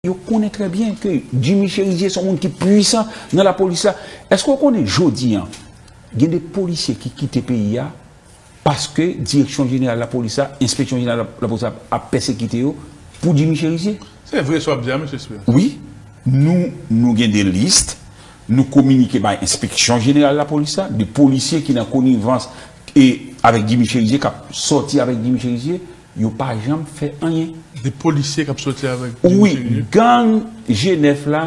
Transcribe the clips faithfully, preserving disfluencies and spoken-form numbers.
Yo konnen trè byen ke Jimmy Chérizier se yon moun ki pwisan nan lapolis la. Èske w konnen jodi a, gen de polisye ki kite peyi a paske Direksyon Jeneral Lapolis la, Enspeksyon Jeneral Lapolis la ap pèsekite yo pou Jimmy Chérizier? Se vre sa w ap di a, mesye Espérance. Wi, nou, nou gen de lis, nou kominike bay Enspeksyon Jeneral Lapolis la, de polisye ki nan konivans e avèk Jimmy Chérizier, k ap sòti avèk Jimmy Chérizier, yo pa janm fè anyen. De polisye k ap sòti avèk Jimmy Chérizier? Wi, gang G nèf la,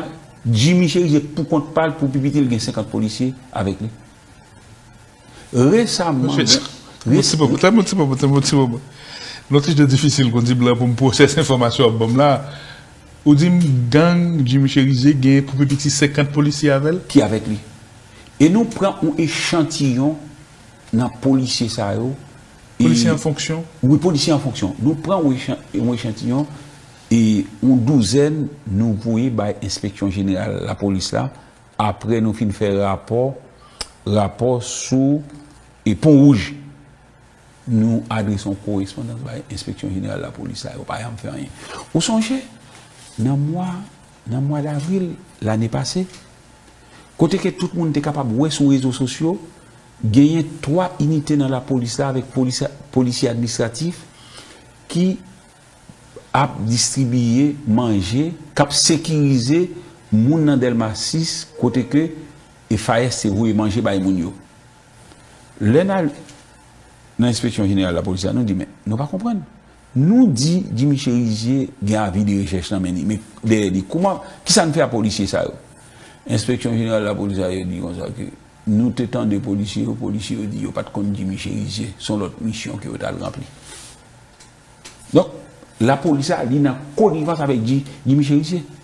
Jimmy Chérizier pou kont pa l, pou pi piti, l gen senkant polisye avèk li. Resaman, Mesye, tande yon ti moman, tande yon ti moman, tande yon ti moman. Lòt jan difisil, kon di blan, pou m pwosese enfòmasyon w ap ban m la. Ou di m gang Jimmy Chérizier gen pou pi piti senkant polisye avè l? Ki avèk li. E nou pran yon echantiyon nan polisye sa yo. Polisye an fonksyon? Wi, polisye an fonksyon. Nou pran yon echan- yon echantiyon e yon douzèn nou voye bay Enspeksyon Jeneral Lapolis la. Apre nou fin fè rapò, rapò sou e Pon Wouj, nou adrese yon korespondans bay Enspeksyon Jeneral Lapolis la, yo pa janm fè anyen. Ou sonje, nan mwa, nan mwa davril lane pase, kote ke tout moun te kapab wè sou rezo sosyo, genyen twa inite nan lapolis la avèk polis, polisye administratif ki ap distribiye manje, k ap sekirize moun nan Dèlma sis, kote ke F A S te voye manje bay moun yo. Lè n al nan Enspeksyon Jeneral Lapolis la, nou di, men, nou pa konprann. Nou di Jimmy Chérizier gen avi de rechèch nan men li, men dèyè li, kouman, kisa n fè a polisye sa yo? Enspeksyon Jeneral Lapolis la, yo di konsa ke nou te tande polisye yo, polisye yo di yo pa t konn Jimmy Chérizier, se yon lòt misyon ke yo t al ranpli. Donk, lapolis la, li nan konivans avèk Ji- Jimmy Chérizier.